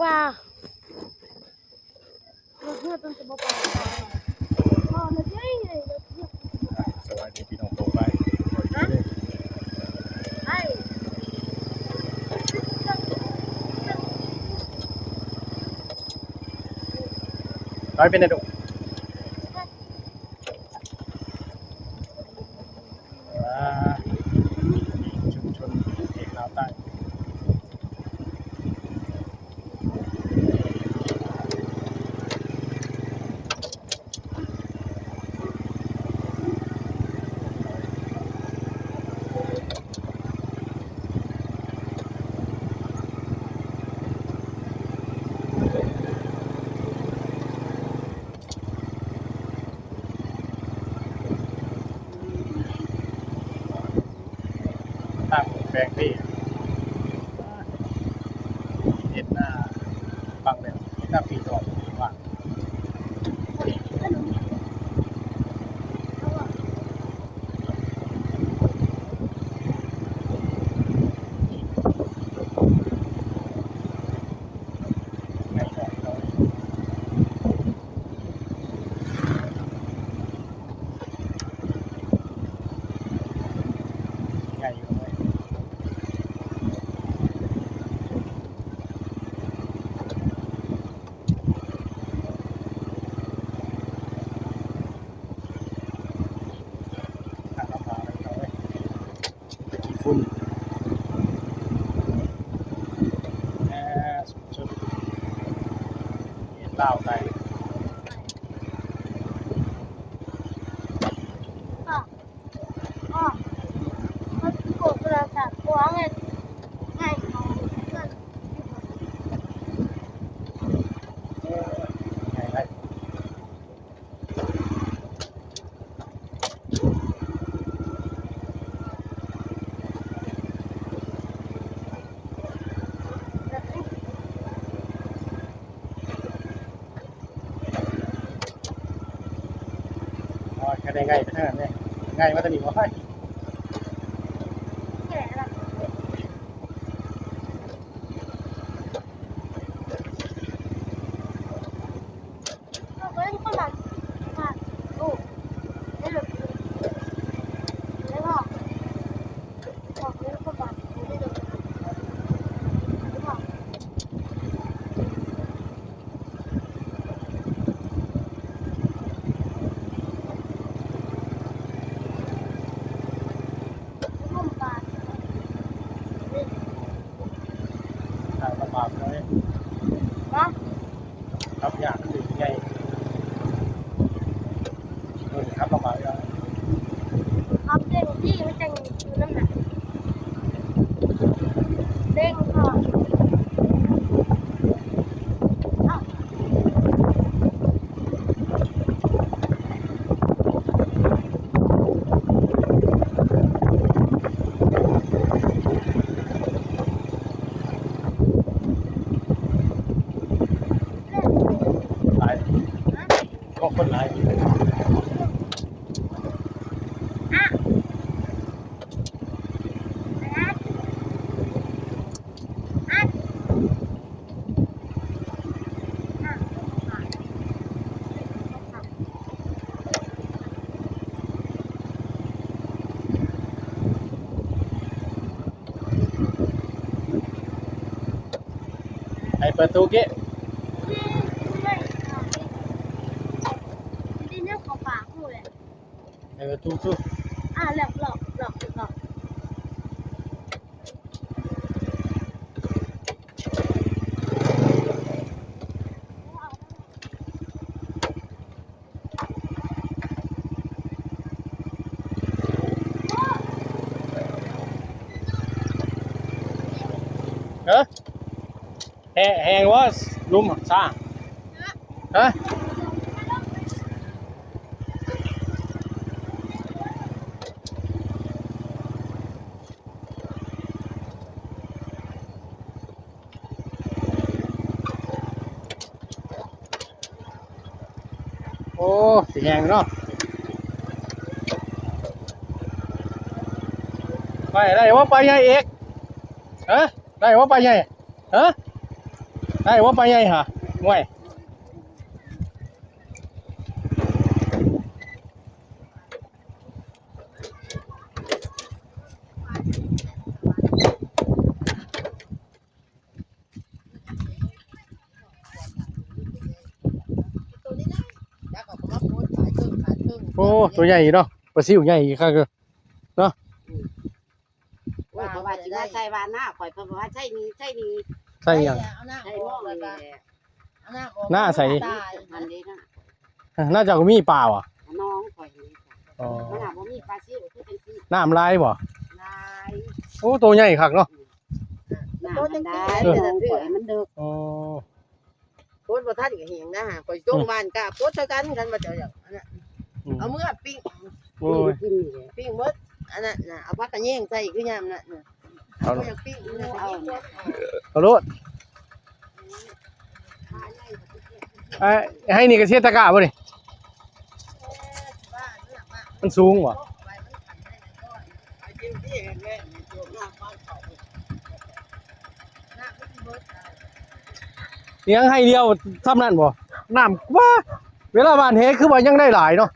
ວ່າ ລົດເຮືອເພິ່ນຈະບໍ່ໄປ ເພາະລົດໃຫຍ່ ລົດເຮືອ ສະບາຍດີພີ່ນ້ອງປ້ອງປາຍ ໄປ ໄປເປັນໄດລູກ? ອ່າ ຊຸມຊົນເອກລາວໃຕ້ ຕັ້ງແປງທີ່ເຮັດໜ້າ ຟັງແບບເຮັດໜ້າປີດອກວ່າ ໃຫຍ່ຢູ່ເວີຍ ທາງລຳບາກເລີຍເວີຍ. ໄປຂີ້ຝຸ່ນ ແນ່ ສຸດໆ ເຂດລາວໃຕ້ ໂອ້ຍ ກະໄດ້ໄງ່ໄປທາງນັ້ນເດ້ ໄງ່ມາທາງນີ້ບໍ່? ຂາຍລຳບາກເລີຍ ຮະ? ຂັບຍາກ ມັນດຶງໃຫຍ່ ເອີ ຂັບລຳບາກຢູ່ແລ້ວ ຂັບເກັ່ງທີ່ມັນຈັ່ງຢູ່ນຳໜ້າ ເລັ່ງພໍ ເອົ້າ. ຫຼາຍ ເພາະຄົນຫຼາຍ. ໃຫ້ເປີດຕູ້ເກະ ໄປເປີດຕູ້ຕູ້ ອ່າ ລອກ ລອກ ລອກ ລອກ. ເອີ ແຫ້ງ ແຫ້ງບໍ່? ລຸ່ມຊາ ຮະ? ໂອ້ ຊິແຫ້ງເນາະ. ໄປໄດ້ບໍ່ ໄປໃຫຍ່ເອກ? ຮະ? ໄດ້ບໍ່ ໄປໃຫຍ່? ຮະ? ໄດ້ບໍ່ ປາໃຫຍ່ຫາ ໂອ້ຍ. ໂອ້ ຕົວໃຫຍ່ເນາະ ປາຊິວໃຫຍ່ຄັກເນາະ. ວ່າ ເຂົາວ່າຊິມາໃສ່ວ່ານາຂ້ອຍ ເພິ່ນວ່າໃສ່ນີ້ ໃສ່ນີ້ ໃສ່ຫຍັງ? ໃສ່ໝໍນີ້ແຫຼະ ນ້າໃສ? ນັ້ນເດ້ນະ ນ້າເຈົ້າກໍມີປາຫວາ? ນ້ອງຂ້ອຍນີ້ ອໍ ມັນຫາບໍ່ມີປາຊິວຄືຈັ່ງຊີ້. ນ້ຳຫຼາຍບໍ່? ຫຼາຍ. ໂອ້ ໂຕໃຫຍ່ຄັກເນາະ. ນ້ຳມັນໄດ້ ເອີ ນ້ອງຂ້ອຍມັນເດິກ. ອໍ ໂພດບໍ່ທັນກໍແຫ້ງນະ ຂ້ອຍສົ່ງ ອືມ ບ້ານກະໂພດເທົ່າກັນ ຄັນວ່າເຈົ້າຢາກອັນນັ້ນ ອືມ ເອົາເມືອປີ້ງ ໂອ້ຍ ປີ້ງໝົດ ອັນນັ້ນນະ ເອົາຜັກຂະແຍງໃສ່ຄືຍາມນັ້ນນະ ເອົາ ເອົາຢາກປີ້ງ ເອົາ ເອົາໂລດ. ໄອ້ ໄຮ່ນີ້ກະເສຍຕະກະບໍ່ນີ້? ມັນສູງບໍ່? ຍັງໄຮ່ດຽວຊ່ຳນັ້ນບໍ່? ນ້ຳ ວ້າ ເວລາຫວ່ານແຫຄືວ່າຍັງໄດ້ຫຼາຍເນາະ.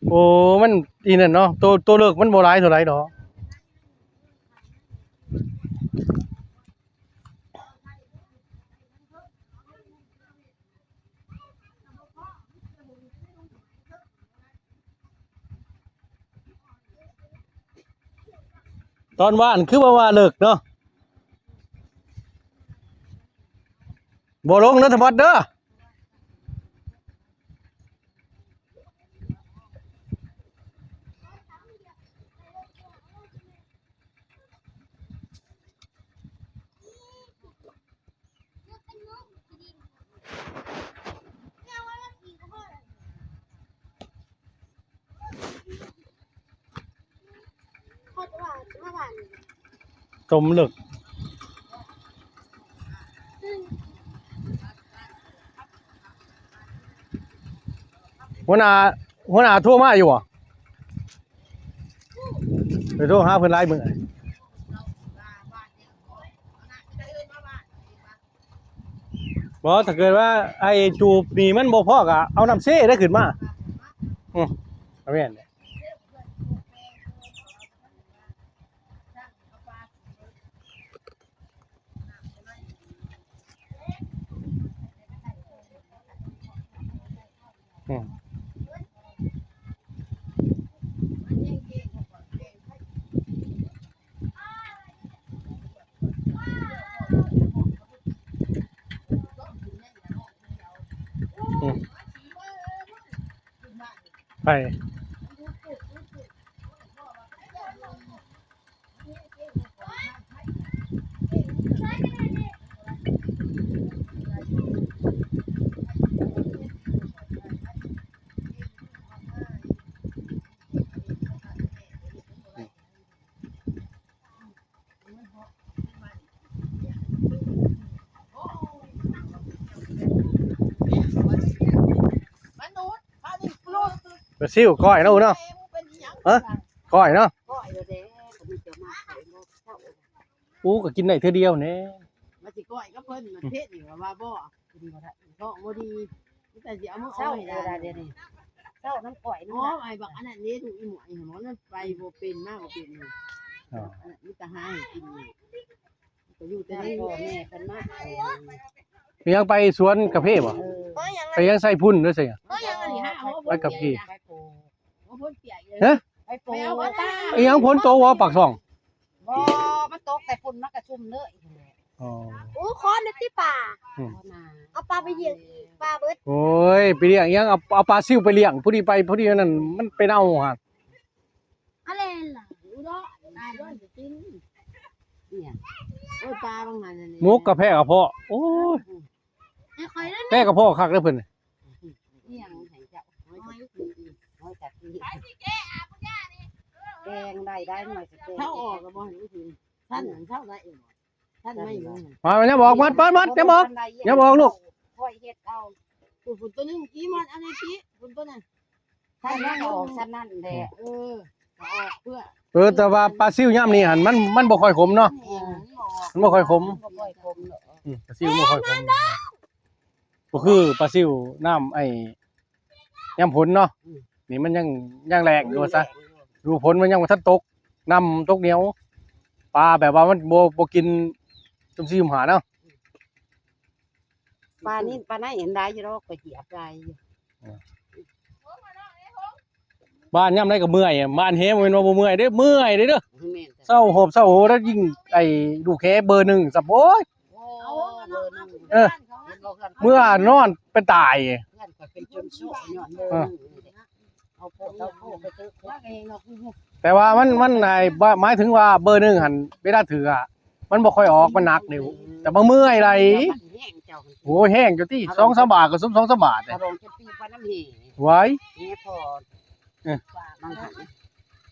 ໂອ້ ມັນອີ່ນັ້ນເນາະ ໂຕ ໂຕເລິກມັນບໍ່ຫຼາຍເທົ່າໃດດອກ. ຕອນຫວ່ານຄືວ່າ ວ່າເລິກເນາະ ບໍ່ລົງເດີທຳມອດເດີ. ສົມເລິກ ຫົວໜ້າ ຫົວໜ້າໂທມາຢູ່ບໍ່? ໄປໂທຫາເພິ່ນຫຼາຍມື້. ບໍ່ ຖ້າເກີດວ່າໄອ້ຈູບນີ້ມັນບໍ່ພໍກະເອົານ້ຳເຊໄດ້ຂຶ້ນມາ. ອື ກະແມ່ນແຫຼະ. ອືມ ອືມ ໄປ. ປາຊິວ ກ້ອຍເນາະ ອູເນາະ. ຮະ ກ້ອຍເນາະ. ອູກໍກິນໄດ້ເທື່ອດຽວແນ່. ວ່າຊິກ້ອຍກັບເພິ່ນ ມັນເພດນີ້ວ່າບໍ່ ກິນບໍ່ໄດ້ ທ້ອງບໍ່ດີ ມີແຕ່ຊິເອົາມື້ເຊົ້າ ເອົາໃຫ້ຫຼານ ດຽວນີ້ ເຊົ້ານຳກ້ອຍນຳ ອໍ ຫຼານ ໄອ້ບັກອັນນັ້ນເດ້ ລູກອີ່ໝວຍຫັ້ນ ມັນໄປບໍ່ເປັນ ມາບໍ່ເປັນ. ອໍ ອັນນັ້ນມີແຕ່ຫາໃຫ້ກິນ ໄປຢູ່ແຕ່ໃນ ພໍ່ແມ່ເພິ່ນມາ ເອີ ໄປຫຍັງ ໄປສວນກາເຟບໍ່? ເອີ ໄປຫຍັງ ໄສ່ພຸ້ນເດີ ໄສ່ຫຍັງ ໄປກາເຟ ໄປປູກ ໂອ້ ຝົນປຽກເລີຍ ຮະ ໄປປູກ ໄປເອົາປາ ອີຫຍັງ ຝົນຕົກບໍ່ ປາກຊ່ອງ? ບໍ່ ມັນຕົກແຕ່ຝຸ່ນມັນກະຊຸ່ມເລີຍ. ອໍ ໂອ້ ຄອນເດ້ຕິປາ ອືມ ເອົາປາໄປລ້ຽງ ປາເບິດ. ໂອ້ຍ ໄປລ້ຽງອີຫຍັງ ເອົາ ເອົາປາຊິວໄປລ້ຽງ ຜູ້ນີ້ໄປ ຜູ້ນີ້ນັ້ນ ມັນໄປເນົ່າຫັ້ນ. ອາແລນລະ ອຸເນາະ ຕາຍ ເອີ ກິນອີຫຍັງ ໂອ້ຍ ປາບາງຫັ້ນນີ້ ໝົກກະແພກະເພາະ ໂອ້ຍ ໃຫ້ຂ້ອຍເດີ ແພກະເພາະຄັກເດີເພິ່ນ. ອີຫຍັງໃຫ້ເຈົ້າ ຫອຍກະປີ ຫອຍກະປີ ແກງໄດ້ ໄດ້ໜ້ອຍກະແກງ ເຊົາອອກລະບໍ່ ໃຫ້ອຸທິນ ຊັ້ນນັ້ນເຊົາໄດ້ບໍ່? ມາ ມາ ຢ່າບອກ ມັດ ມັດ ມັດ ຢ່າບອກ ຢ່າບອກລູກ ຂ້ອຍເຮັດເອົາ ພຸ້ນ ພຸ້ນໂຕໜຶ່ງ ຈີ່ມັດ ອັນນີ້ຈີ່ ພຸ້ນໂຕນັ້ນ ຊັ້ນນັ້ນອອກ ຊັ້ນນັ້ນແຫຼະ ເອີ ເອີ ແຕ່ວ່າປາຊິວຍາມນີ້ຫັ້ນ ມັນ ມັນບໍ່ຄ່ອຍຂົມເນາະ ເອີ ມັນບໍ່ຄ່ອຍຂົມ ມັນບໍ່ຄ່ອຍຂົມດອກ ອືມ ປາຊິວບໍ່ຄ່ອຍຂົມ ບໍ່ຄືປາຊິວນ້ຳໄອ້ ຍາມຝົນເນາະ ອືມ ນີ້ມັນຍັງ ຍັງແລ້ງຢູ່ວ່າຊະ ຢູ່ຝົນມັນຍັງບໍ່ທັນຕົກ ນ້ຳຕົກໜຽວ ປາແບບວ່າມັນບໍ່ ບໍ່ກິນຈຸ່ມສີ່ຈຸ່ມຫ້າເນາະ ປານີ້ ປາໃນເຫັນຫຼາຍຢູ່ດອກ ຂ້ອຍຫຽບຫຼາຍຢູ່ ເອີ ບ້ານຍາມໃດກໍເມື່ອຍ ບ້ານແຮງ ບໍ່ແມ່ນວ່າບໍ່ເມື່ອຍເດ້ ເມື່ອຍເດ້ເດີ ແມ່ນ ເຊົາໂຮບເຊົາໂຮ ແລ້ວຍິ່ງໄອ້ລູກແຮເບີໜຶ່ງຊະ ໂອ້ຍ ໂອ້ ເບີໜຶ່ງ ເອີ ເມື່ອນອນເປັນຕາຍ ເພື່ອນຂ້ອຍເປັນຈົນໂຊະຍ້ອນເບີໜຶ່ງນີ້ແຫຼະ ເອີ ເອົາໂພດເອົາໂພດໄປເຕີບ ແຕ່ວ່າມັນ ມັນ ໄອ້ ໝາຍ ໝາຍເຖິງວ່າເບີໜຶ່ງຫັ້ນ ເວລາຖືກອະ ມັນບໍ່ຄ່ອຍອອກ ມັນໜັກເດ້ ແຕ່ວ່າເມື່ອຍຫຼາຍ ໂອ້ຍ ແຮງເຈົ້າຕິ ສອງສາມບາດກໍສົມສອງສາມບາດເດ້ ໄວ້ ເອີ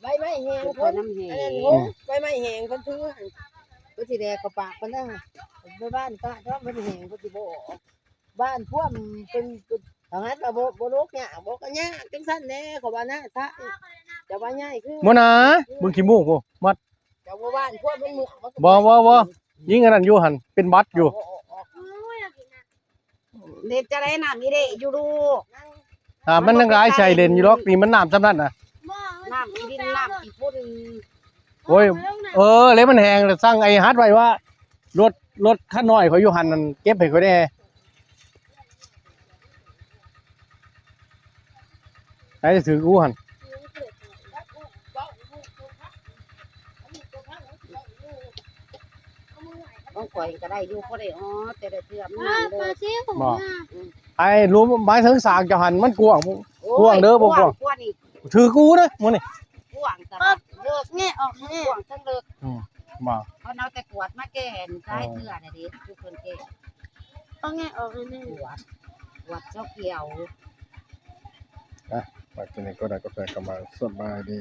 ໃບໄມ້ແຫ້ງ ເພິ່ນ ອັນນັ້ນ ອືມ ໃບໄມ້ແຫ້ງເພິ່ນຖື ເພິ່ນຊິແລກເຂົ້າປາກເພິ່ນນະ ໄປບ້ານປະ ຖ້າມັນແຫ້ງເພິ່ນຊິບໍ່ອອກ ບ້ານພວມເພິ່ນ ເພິ່ນ ຖ້າຫາກວ່າບໍ່ ບໍ່ໂລກຍາກ ບໍ່ກໍຍາກ ຈັ່ງຊັ້ນແຫຼະ ເຂົາວ່ານະ ຖ້າຈະວ່າໃຫຍ່ຄື ບໍ່ນາ ເບິ່ງຂີ້ມູກພຸ້ນ ມັດ ເຈົ້າບໍ່ຫວ່ານພວກมันเมือก บ่ บ่ บ่ ยิงอันนั้นอยู่หั่น เป็นบัดอยู่ เล่นจะได้น้ำอีเดะอยู่ลูก อ่า มันยังหลายใส่เล่นอยู่ดอก นี่มันน้ำส่ำนั้นน่ะ น้ำขี้ดิน น้ำขี้ฝุ่น โอ้ย เออ เลยมันแห้ง สั่งไอ้ฮัดไว้ว่า รถ รถคันน้อยเขาอยู่หั่นนั่น เก็บให้เขาแหน่ ໃສຖືກອູຫັ້ນ ของข่อยก็ได้อยู่ พอได้ อ๋อ แต่ละเทื่อมัน อ้า นั่นเด้อ ปลาซิว บ่ อืม ไอ้หลุมหมายถึงสากเจ้าหั่นมันกว้าง โอ้ย กว้างเด้อ บ่กว้าง กว้างกว่านี่ ถือกูเด้อมื้อนี้ กว้างตลอด เลิกแงะออกแงะ กว้างทั้งเลิก อืม บ่ เพิ่นเอาแต่กวดมาแก้น อ๋อ ซ้ายเทื่อน่ะเด้ คือเพิ่นแก้ เอาแงะออกให้แม่ กวด กวดเจ้าเกี่ยว อ่ะ มากินก็ได้กาแฟกันมา สบายดี